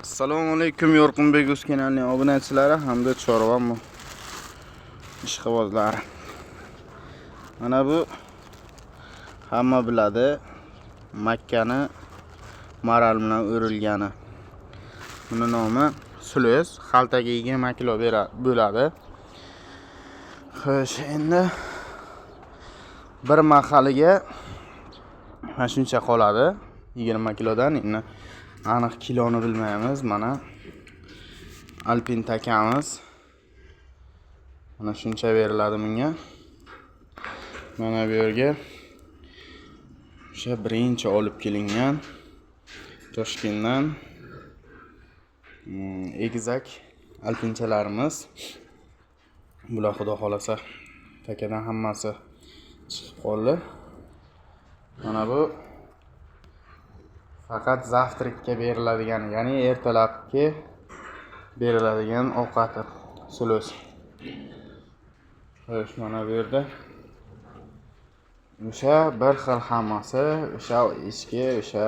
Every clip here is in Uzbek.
Assalomu alaykum, Yorqinbek Uz kanalining obunachilari hamda chorva ishqibozlari. Mana bu hamma biladi, makkani maral bilan o'rilgani. Buni nomi Sulus, xaltaga 20 kilo bo'ladi. Xo'sh, endi bir mahaliga mana shuncha qoladi, 20 kilodan. Endi aniq kiloni bilmaymiz. Mana alpin takamiz. Mana shuncha beriladi bunga. Mana bu yerga o'sha birinchi olib kelingan Toshkentdan egizak alpinchalarimiz. Bular xudo xolasa takadan hammasi chiqib qoldi. Mana bu faqat завтрак ka beriladigan, ya'ni ertalabki beriladigan ovqati sulus. Xo'sh, mana bu yerda o'sha bir xil hammasi, o'sha echki, o'sha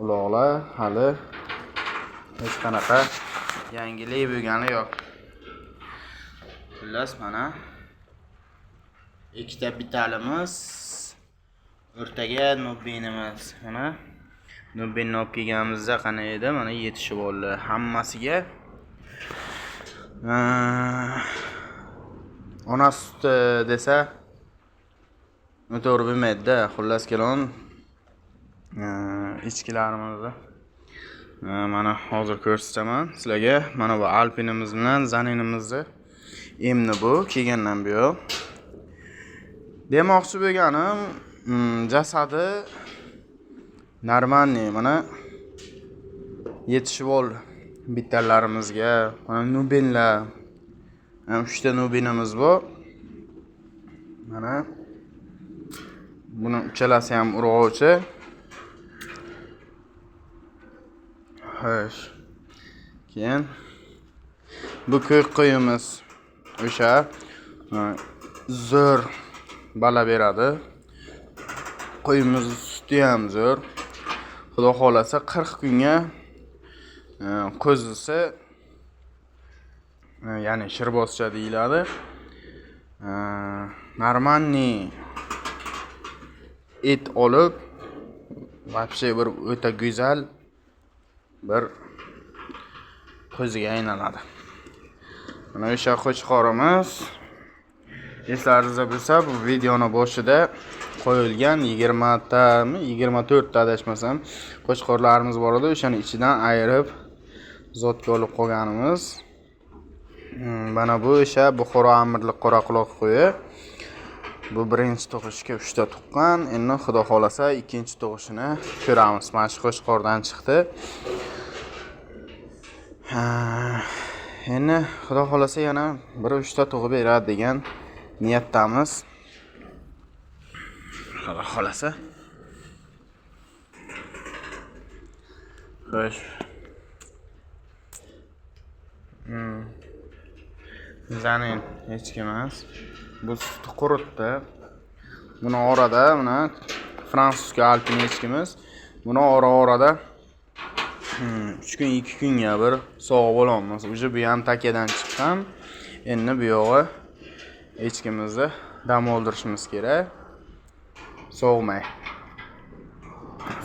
uloqlar, hali hech qanaqa yangilik bo'lgani yo'q. Xullas, mana ikkita bitalimiz, o'rtaga nubbinimiz. Mana nubbinni olib kelganimizda qanday edi? Mana yetishib oldi hammasiga. Ona suti desa noto'g'ri bo'lmaydi-da. Xullas kalom, echkilarimizni mana hozir ko'rsataman sizlarga. Mana bu alpinimiz bilan zaninimizni emni bu kelgandan buyon. Demoqchi bo'lganim, jasadi нормальный, mana yetishib oldi bittalarimizga. Mana nubinlar, mana uchta nubinimiz bor. Mana buni uchalasi ham urg'ochi. Xo'sh. Keyin bu ko'k qo'yimiz o'sha zo'r bala beradi. Qo'yimiz suti ham zo'r. Xudo xolasa 40 kunga qo'zisi, ya'ni shirbozcha deyiladi. Нормальный et olib, вообще bir o'ta go'zal bir qo'ziga aylanadi. Mana o'sha qo'chqorimiz, eslaringizda bo'lsa, bu videoni boshida qo'yilgan 20 tami, 24 ta adashmasam qo'chqorlarimiz bor edi. O'shani ichidan ayirib zotga olib qolganimiz. Mana bu o'sha Buxoro amirlik qoraquloq qo'yi. Bu birinchi tug'ishga 3 ta tuqqan. Endi xudo xolasa ikkinchi tug'ishini ko'ramiz. Mana shu qo'chqordan chiqdi. Ha, endi xudo xolasa yana bir 3 ta tug'ib beradi degan niyatdamiz. Xudo xolasa. Xo'sh. Zanin hech kim emas. Bu sutni quritdi. Buni orada mana fransuzga alpin echkimiz. Buni ora-orada 3 kun, 2 kunga bir sog'ib olamiz. Уже bu ham takadan chiqqan. Endi bu yog'i echkimizni dam oldirishimiz kerak. Sog'may.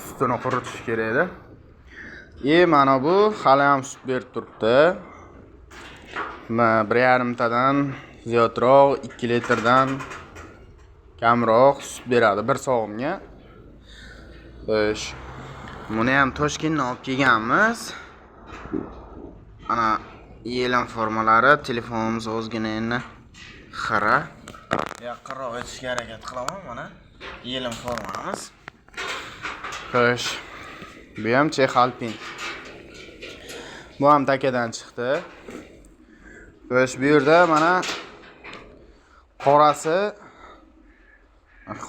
Sutini quritish kerak edi. Mana bu hali ham sut berib turibdi. Mana 1,5 tadan ziyodroq, 2 litrdan kamroq sut beradi bir sog'imga. Xo'sh. Buni ham Toshkentdan olib kelganmiz. Ana yelim formalari, telefonimiz ozgina endi xira. Yaqinroq aytishga harakat qilaman, mana yelim formamiz. Xo'sh. Bu ham Chex Alpin. Bu ham takadan chiqdi. Xo'sh, bu yerda mana qorasi,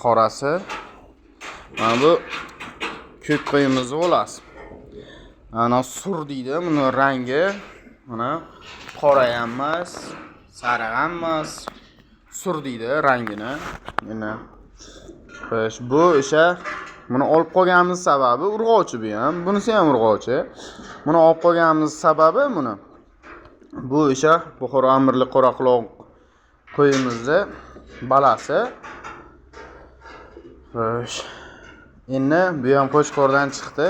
qorasi. Mana bu ko'k qo'yimizni bolasi. Ana sur deydi, buni rangi mana qora ham emas, sariq ham emas, sur deydi rangini. Mana. Xo'sh, bu o'sha Buni olib qolganimiz sababi urg'ochi bu ham, bunisi ham urg'ochi. Buni olib qolganimiz sababi buni bu o'sha Buxoro amirlik qoraquloq qo'yimizni balasi. Xo'sh. Endi bu ham qo'chqordan chiqdi.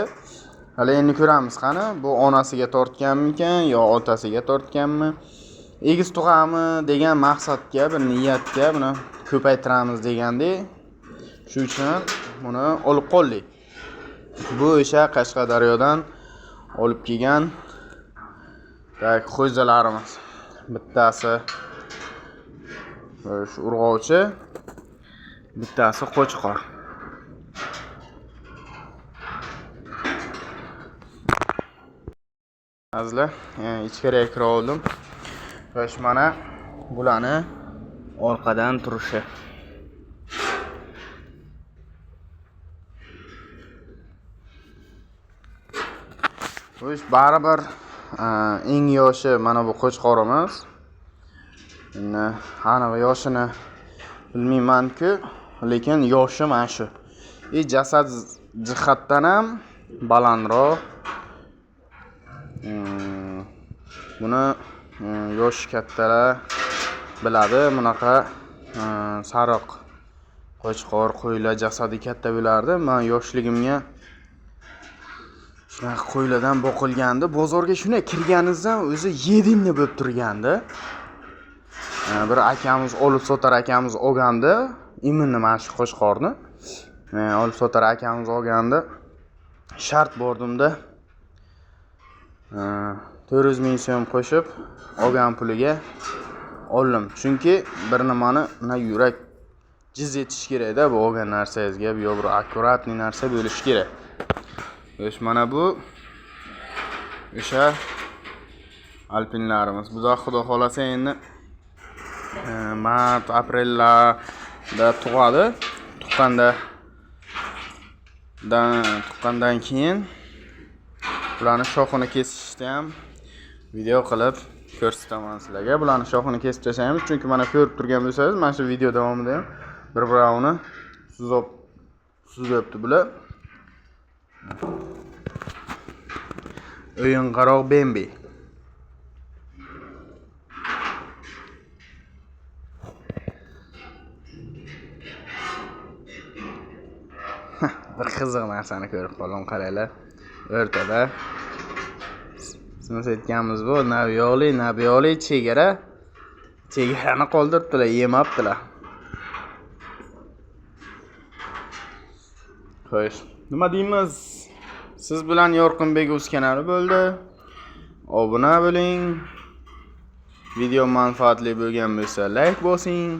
Hali endi ko'ramiz qani bu onasiga tortganmikan yo otasiga tortganmi? Egiz tug'ami degan maqsadga, bir niyatga buni ko'paytiramiz degandek. Shu uchun buni olib qoldik. Bu o'sha Qashqadaryodan olib kelgan tak xo'jalarimiz. Bittasi shu urg'ochi, bittasi qo'chqor. Azizlar, ichkariga kira oldim. Xo'sh, mana bularni orqadan turishi. Xo'sh, baribir eng yoshi mana bu qo'chqorimiz. Endi aniq yoshini bilmayman-ku, lekin yoshi mana shu. Jasad jihatdan ham balandroq. Buni yoshi kattalar biladi, bunaqa sariq qo'chqor qo'ylar jasadi katta bo'lardi. Men yoshligimga shunaqa qo'ylardan boqilgandi. Bozorga shunday kirganingizdan o'zi yedinni bo'lib turgandi. Bir akamiz, olib sotar akamiz olgandi, imini mana shu qo'chqorni. Olib sotar akamiz olgandi. Shart bordimda 400 ming so'm qo'shib olgan puliga oldim. Chunki bir nimani mana yurak jiz etish kerakda bu olgan narsangizga, bu yo bir akkuratniy narsa bo'lishi kerak. Xo'sh, mana bu o'sha alpinlarimiz. Bu da xudo xolasa endi mart, aprellarda tug'adi. Tuqqandan keyin bularni shoxini kesishni ham video qilib ko'rsataman sizlarga. Bularni shoxini kesib tashlaymiz, chunki mana ko'rib turgan bo'lsangiz, mana shu video davomida ham bir-birini suzibdi bular. O'yinqaroq Bambi. Bir qiziq narsani ko'rib qoldim, qaranglar. O'rtada siz aytganimiz bu nabiyoli chegara. Chegarani qoldiribdilar, yemabdilar. Xo'sh, nima deymiz? Siz bilan Yorqinbek Uz kanali bo'ldi. Obuna bo'ling. Video manfaatli bo'lgan bo'lsa, like bosing.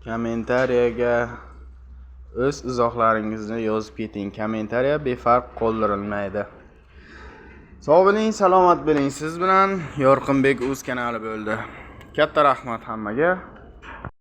Kommentariyaga o'z izohlaringizni yozib keting. Kommentariya befarq qoldirilmaydi. Sog' bo'ling, salomat bo'ling. Siz bilan Yorqinbek Uz kanali bo'ldi. Katta rahmat hammaga.